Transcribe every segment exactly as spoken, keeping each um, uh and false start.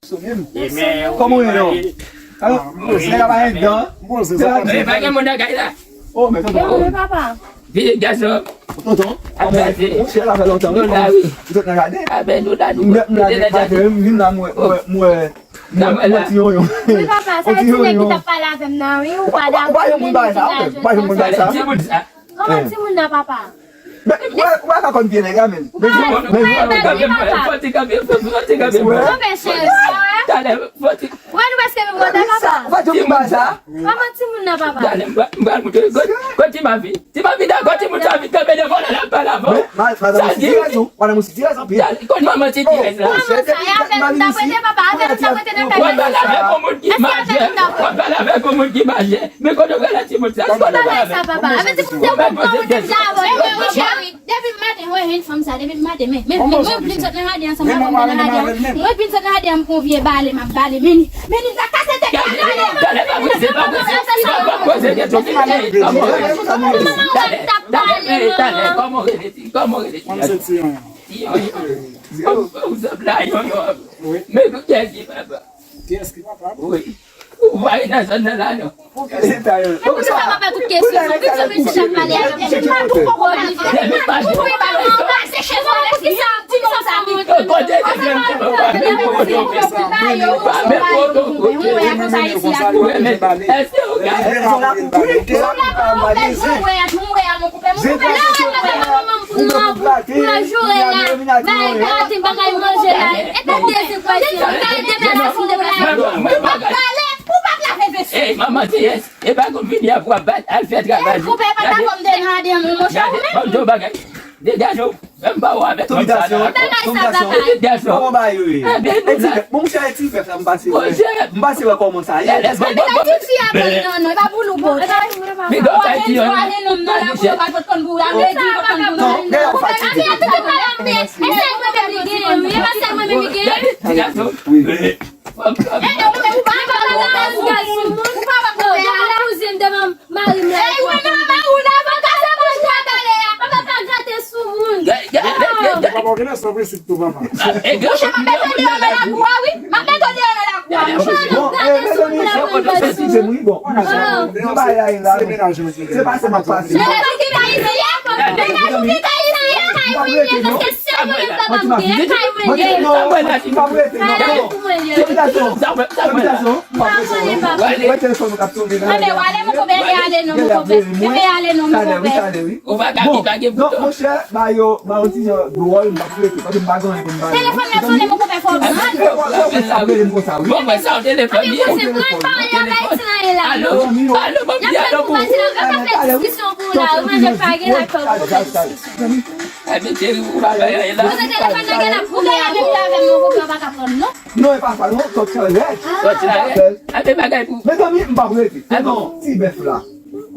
Kòman w ye non? Alò, se la pa yon dan. Mwen pa gen moun nan kay la. Oh, men tonton. Wi, papa. Vini gason. Tonton. Apre se. Monchè, la fè lontan. Nou la, wi. Ou sot nan jaden. Apre nou la, nou. M mèt m la, m vin la, mwen, mwen, mwen, mwen ti yonyon. Wi, papa, sa ti nèg ki t ap pale avè m nan, wi, ou pa dakò. Ou pa yon moun bagay sa, ou pa yon moun bagay sa. Kòman timoun nan, papa? Men, ou pa ka konn vye nèg la, men. Fò ti kanpe, fò ti kanpe, fò ti kanpe. Kanpe, cheri. Talè, fò ti. Wè, nou prèske menm wotè, papa. Fò ti kanpe sa. Kòman timoun nan, papa? Talè, m pral, m pral moutre. Kot, kot ti mavi? Ti mavi dakò, timoun sa vin kanpe devan w la, l ap pale avè w. Sa di. Madanm ou sitirèz anpil. Talè, kot manman sitirèz la? Kòman sa? E avè m ta prete, papa, avè m ta prete nan kay la. W ap pale avèk yon moun ki majè, w ap pale avèk yon moun ki majè. Men kote w pral ak timoun sa? Kote w pral avè l? Papa, avè ti moun sa, papa, avè ti moun sa, papa, avè ti moun sa, papa. Depi maten, wi, wi, fanm sa, depi maten, men, men, men, mwen vin sot nan jaden ansanm avè m nan jaden. Mwen vin sot nan jaden, m pran vye bale, m ap bale, men li, men li ta kase tèt la, bale. Talè, pa poze, pa poze, pa, pa poze kesyon. Talè, talè, talè, kòman w rele fi? Kòman w rele fi? Mwen se Ti Yonyon. Ti Yonyon. Ou, ou sanble a Yonyon. Wi. Men kiyès ki papa? Kiyès ki papa? Wi. Ou pa ret nan zòn nan la, non. Ou ka se ta yo. Men poukisa w pa fè tout kesyon? Poukisa w vin sou chak pale avè m? Depi maten, ou poko pale. Depi maten. Ou pa pale, ou pa se chèz ou, lè si ti konsa. Kote de jèn ti papa? Pa men poto kote. Èske ou gade? Ou wè a, ou wè a, mon koupe, mon koupe. Lè ou wè a, mon koupe. Pou yo joure la, bagay karate, bagay manje la. E pa dezi kwè si ou ka deplase, deplase. Ou pa pale, ou pa lave vese. Ey, manman T S, e pa konn vini ap w ap bat, al fè travay. Ey, koupe, e pa ta fòm de nan adan, mon chè, ou menm. Ban m di w bagay. Degaje w. Menm pa w avèk fanm sa la. Tout gason. Tout gason. Kòman bagay yo ye? Ebyen, nou la. Bon, monchè, ti bèf la, m pase wè. Monchè. M pase wè kòman sa ye. Bon, bon, bon. Ti fi a bon, non, non, e pa pou nou bon. Men gòj sa ti yo. Ou ale non, non, la pou yo pa pot konn pou ou la, men di pot konn pou nou. Non, nèg la fatige. Avè tout pale ap fè. E sèl mwen menm li genyen, wi. E pa sèl mwen menm li genyen. Ti gason. Wi. E, e, ou menm ou pa, ou pa, ou pa, ou pa, ou pa, ou pa, kouzin m devan mari m la. Ey, ou menm mari w la, pa kase bouch ou a talè a. Papa pa grate sou moun. Papa, ou genlè san prensip tou, papa. Monchè, m ap mete w deyò nan lakou a, wi. M ap mete w deyò nan lakou a, monchè. Bon, eh, mezanmi, eskize m, wi, bon. Se bagay la, se menaj mwen ki se pa se m ap pase. Mezanmi, ki pa izi a? Mezanmi, ki pa izi a? Kay mwen ye, paske sèl mwen menm papa m gen, kay mwen ye. Kay mwen ye. Kay mwen ye. Salitasion. Salitasion. Wè telefòn ou k ap sone nan. Anben, w ale, mon konpè, ale non, mon konpè. Anben, ale non, mon konpè. Ou pa ka vin lage bouton. Donk, monchè, ba yo, ba yo ti jan dwòl, m p ap rete, paske m pa gen anyen pou m ba yo. Telefòn nan sonnen, mon konpè, fò w pran. Sa rele m konsa, wi. Bon, mwen sa w telefòn li ye. Anben, pase pran, pa anyen anba Ayiti nan ye la. Alo, alo, bon, di alo pou ou. Y ap fè diskisyon pou ou la, wi, manje pa gen la, fè w pran diskisyon. Ebyen, cheri, ou pa bay anyen la. Poze telefòn nan, gen la pou mwen, avè m, avè m, non, konpè, w pa ka pran, non. Non, e pa sa, non, sòti anlè. Sòti anlè. Anlè bagay pou. Mezanmi, m p ap rete. Tonton, ti bèf la.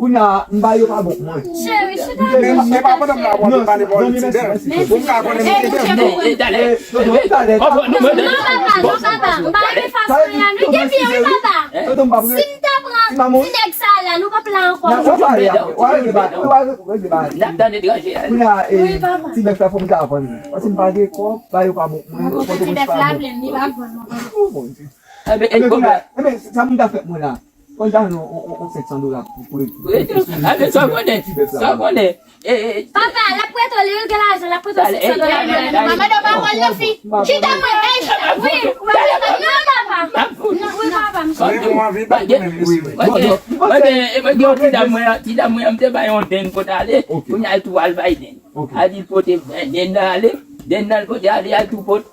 Kounye a, m ba yo pa bon pou mwen. Cheri, chita. Men, men pa pandan m la pou pale bò ti bèf. Pou m ka konnen m ti bèf, non. E, talè. Tonton, talè. Non, papa, non, papa. M pa renmen fason y a. Nou gen pye, wi, papa. Tonton, m p ap rete. Si m ta pran ti nèg sa la, nou p ap la ankò. N a regle bagay. N a regle bagay. N ap tann etranje a. Kounye a, e, ti bèf la fò m ta vann li. Paske m pa gen kòb, ba yo pa bon pou mwen. Ti bèf la plen, li pa vann non. Oh, Bondye. Ebyen, ebyen, kounye a, ebyen, sa moun ta fè pou mwen la. Konn ta vann yon, yon, yon sèt san dola pou, pou, pou, pou, ebyen, sa w konnen, sa w konnen. E, e, papa, l ap prete w, li gen lajan, l ap prete w sèt san dola. Manman, non, pa wòl nan fi. Chita mwen, ey, wi, ou pa bezwen, non, papa. Non, wi, papa, m chita. Mwen gen, mwen gen, mwen gen yon ti dam mwen, ti dam mwen, m te bay yon dèn pou t ale, kounye a l tou al bay dèn. Al di l pote dèn nan ale, dèn nan l pote ale, al tou pote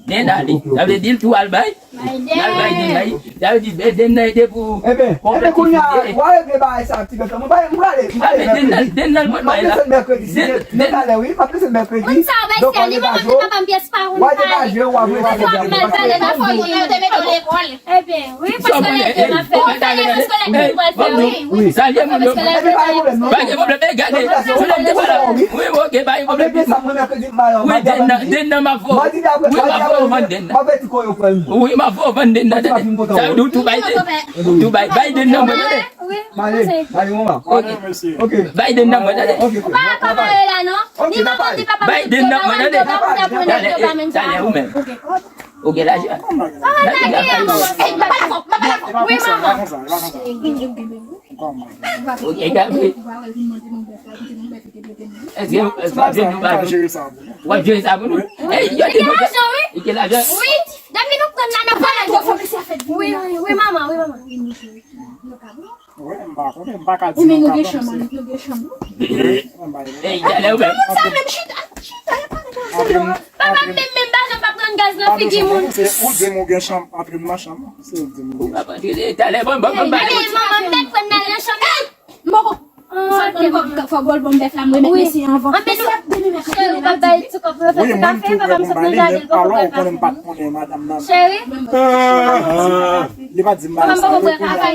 dèn ale. Sa vle di l tou al bay. L al bay dèn nan. Sa vle di dèn nan ede pou. Enben, enben, kounye a, w a regle bagay sa, ti bèf la. Mwen pa, mwen prale, mwen prale mèkredi. Dèn nan, dèn nan mwen bay la. Mwen ap lese l mèkredi, si Dye vle, talè, wi. Mwen ap lese l mèkredi. Konn sa, w bay sèl, li pa konn si papa m pyès pa ou li pale. Ou a degaje, ou a voye sa. Ou pa mal pale nan fanmi yo, te mete w lekòl. Ebyen, wi, paske lè de m ap fè. Ou fè lè paske lè de m pral fè, wi, wi. Salye moun yo. Pa gen pwoblèm, e gade. Wi, oke, pa gen pwoblèm. Wi, dèn nan, dèn nan m ap fè. Wi, m ap fè w vann dèn nan. Wi, m ap fè w vann dèn nan, tande. Sa vle di w tou bay dèn. Ou tou bay, bay dèn nan mwen, tande. Wi, male, male, mama. Oke. Bay dèn nan mwen, tande. Ou pa ka mare la, non. Ni manman, ni papa, bay dèn nan mwen, tande. Talè, talè, ou menm. Ou gen lajan? Wi, manman. Ou gen gade? Èske w ap jere nou pa nou? W ap jere sa pou nou? Ey, yo di nou gen lajan, wi. Wi, depi nou pran la nan vòlè. Wi, wi, wi, manman, wi, manman. Wi, m pa konnen, m pa ka di. Wi, men nou gen chanm, nou gen chanm. Ey, talè ou menm. Sa menm chita, chita, y ap pale de sa. Papa m menm, menm pa janm pa pran gaz nan figi moun. Se ou di m ou gen chanm, antre m nan chanm. Se ou di m ou gen chanm. Talè, bon, bon, bon, bon. Manman, m te pran nan yon chanm. Mwen fò gòl bon bèf la, mwen remèt mesye anvan. Mesye ap demen mèkredi, mwen ap di. Wi, mwen tou prè pou m ba li, men alò ou konnen m pa t konnen madanm nan. Cheri. Li pa di m bagay sa, wi, kounye a,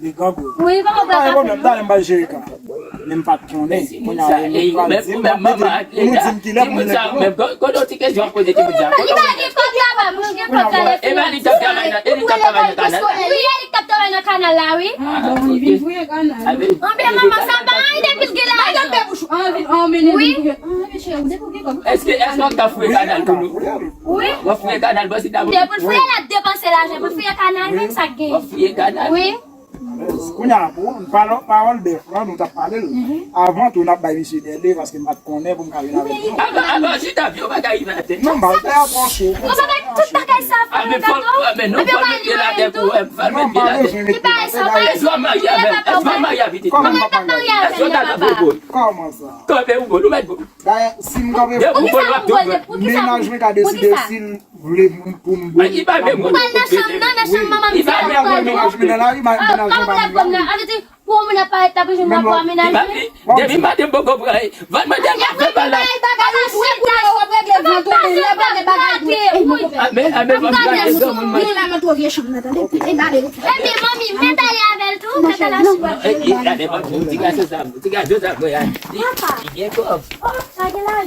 li grangou. Wi, pa gen pwoblèm, talè m pral jere ka. Men m pa t konnen. Kounye a, li pral di m, li di m kilè pou m leve. Kote w ti kesyon ap poze timoun sa? Li pa gen kòb la, pa moun gen kòb la. E pa li t ap travay nan, e li t ap travay nan kanal la? Wi, e li t ap travay nan kanal la, wi. Ah, ok. Anben manman, sa pa anyen depi l gen lajan. Wi. Èske, èske w ap ka fouye kanal pou nou? Wi. W ap fouye kanal, bon, si ta. Depi l fouye, l ap depanse lajan pou l fouye kanal, menm sa k genyen. W ap fouye kanal? Wi. Kounye a, pou pawòl, pawòl bèf la, nou t ap pale l. Avan tou, n ap bay misye dèle, paske m pa t konnen pou m ka vin avèk nou. Avan, avan, chita, vye bagay rive atè. Non, m pa t fè atò sou. Ou pa bay tout bagay sa pou nou, gato? Epi w pa li mwen tou. Non, m pa bezwen ret. Li pa sa, pa. Èske w ap marye avè l? Èske w ap marye avè l? Kòman m p ap marye avè l? Èske w ta nan pwopo? Kòman sa? Kanpe ou bò, nou mèt bò. Dayè, si m kanpe, mennaj mwen ka deside si l vle pou m bò. Ou pral nan chanm nan, nan chanm manman m. Mennaj mwen nan lari, mennaj mwen pa nan lari. Pou moun ap parèt la pou jwenn rapò a mennaj mwen. Depi maten m poko pran. Van mande m ap fè bagay. Amen, amen, mwen pral de granmoun mwen. Epi manmi, mèt ale avè l tou, mèt ale avè l. Ti gason sa, ti gason sa mwen a. Li gen kòb.